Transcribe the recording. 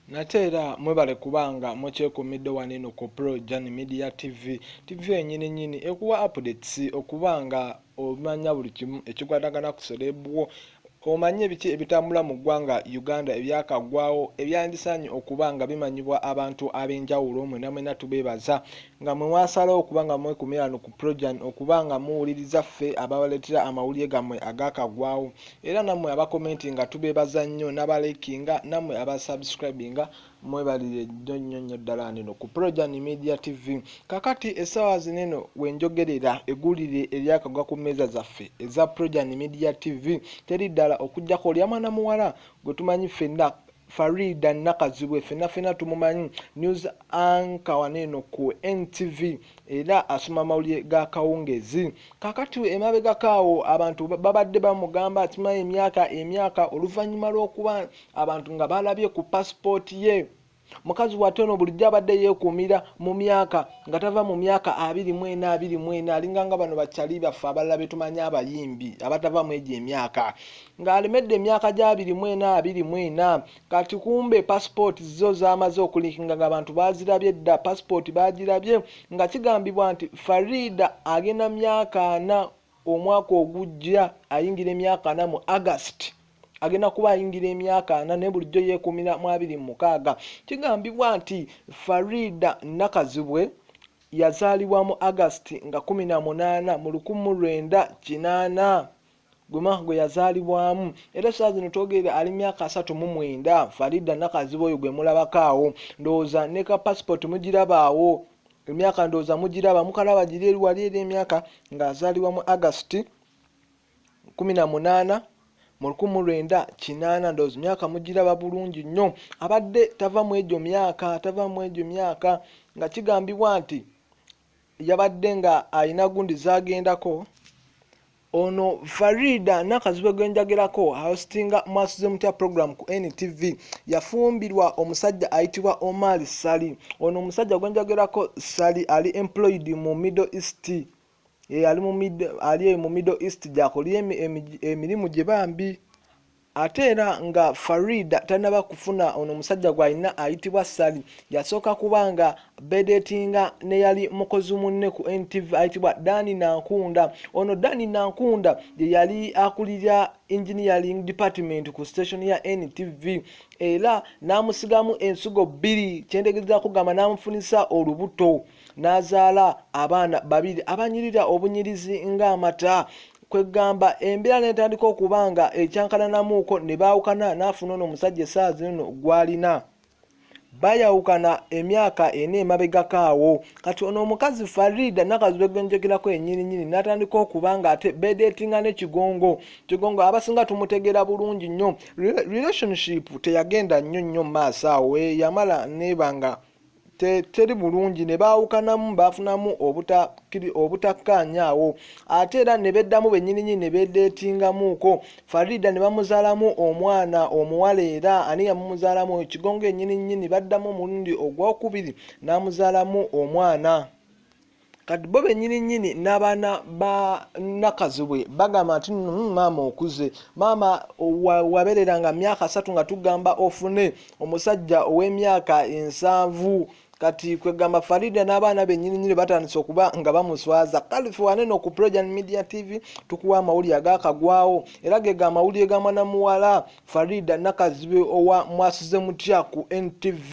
Nate era mwebale kubanga mukyekumidde wano eno ku Projan Media TV, TV yennyini nnyini ekuwa updates okuba nga omanya buli kimu ekikwatagana ku celeb wo, omanye biki ebitambula mu ggwanga Uganda ebyakaggwawo ebyandisaanye okuba nga bimanyibwa abantu ab'enjawulo. Mwena mwena tubeebaza nga mwe mwasalawo okuba nga mwekumira wano ku Projan okuba nga muwuliriza ffe ababaleetera amawulire gammwe agakaggwawo, era nammwe abakomenti nga tubeebaza nnyo, n'abalikinga, nammwe abasubscribinga, mwebalire nnyo nnyo nnyo ddala neno ku Projan Media TV. Kakati essaawa zino eno wenjogerera eggulire eryakagwa ku mmeeza zaffe eza Projan Media TV teri ddala okuggyako olya mwana muwala gwe tumanyi ffenna, Farida Nakazibwe, ffenna ffenna tumumanyi, news anchor wano eno ku NTV, era asoma amawulire ga kawungezi. Kakati emabegako awo abantu babadde bamugamba tumanyi emyaka oluvannyuma lw'okuba abantu nga balabye ku pasipooti ye. Mukazi wate ono bulijjo abadde yeekuumira mu myaka nga tava mu myaka 24 24, alinga nga bano bakyali baffe abalala be tumanyi abayimbi abatava mu egyo emyaka, ng'alemedde emyaka gya 24 24. Kati kumbe pasipooti zo z'amaze okulinkinga ng'abantu baazirabye dda, pasipooti baagirabye nga kigambibwa nti Farida agenda myaka 40 omwaka ogujja, ayingira emyaka 40 mu August, agenda kuba ayingira emyaka 40, naye bulijjo yeekuumira mu 26. Kigambibwa nti Farida Nakazibwe yazaalibwa mu August nga 18 mu 1980, gwe mwaka gwe yazaalibwamu, era essaawa zino twogerera ali myaka 39. Farida Nakazibwe oyo gwe mulabako awo, ndowooza ne ka pasipooti mugiraba awo, emyaka ndowooza mugiraba, mukalaba giri eri wali eri emyaka, ng'azaalibwa mu August 18 mu 1980, ndowooza emyaka mugiraba bulungi nnyo. Abadde tava mu egyo myaka, tava mu egyo myaka, nga kigambibwa nti yabadde nga alina gundi z'agendako. Ono Farida Nakazibwe gwe njagerako hostinga Mwasuze Mutya program ku NTV, yafumbirwa omusajja ayitibwa Omar Ssali. Ono omusajja gwe njagerako Ssali ali employed mu Middle East, ali mu Middle East gy'akolera emirimu gye bambi. Ate era nga Farida tannaba kufuna ono omusajja gw'alina ayitibwa Ssali, yasooka kuba nga bedetinga neyali mukozi munne ku NTV ayitibwa Dani Nankunda. Ono Dani Nankunda ye yali akulira engineering department ku station ya NTV, era n'amusigamu ensigo 2, kyentegeeza kugamba n'amufunisa olubuto, n'azaala abaana 2 abanyirira obunyirizi ng'amata. Kwegamba embeera n'etandika okuba nga ekyankalanamuuko, ne baawukana, n'afuna ono omusajja essaawa zino gw'alina. Bayawukana emyaka 4 emabegako awo. Kati ono omukazi Farida Nakazibwe gwe njogerako yennyini nnyini n'atandika okuba nga ate bedeetinga ne Kigongo. Kigongo abasinga tumutegeera bulungi nnyo. Relationship teyagenda nnyo nnyo mu maaso awo, yamala neeba nga teri bulungi, ne baawukanamu, baafunamu obutakkaanya awo. Ate era ne beddamu bennyini nnyini ne bedeetingamuuko. Farida ne bamuzaalamu omwana omuwala, era ani yamumuzaalamu? Kigongo yennyini nnyini baddamu omulundi ogwokubiri n'amuzaalamu omwana. Kati bo bennyini nnyini n'abaana ba Nakazibwe bagamba nti maama okuze, maama wabeereranga myaka 3 nga tugamba ofune omusajja ow'emyaka 70. Kati kwegamba Farida n'abaana bennyini nnyini batandise okuba nga bamuswaza. Kale ffe wano eno ku Projan Media TV tukuwa amawulire agakagwawo, era ge ga amawulire ga mwana muwala Farida Nakazibwe owa Mwasuze Mutya ku NTV.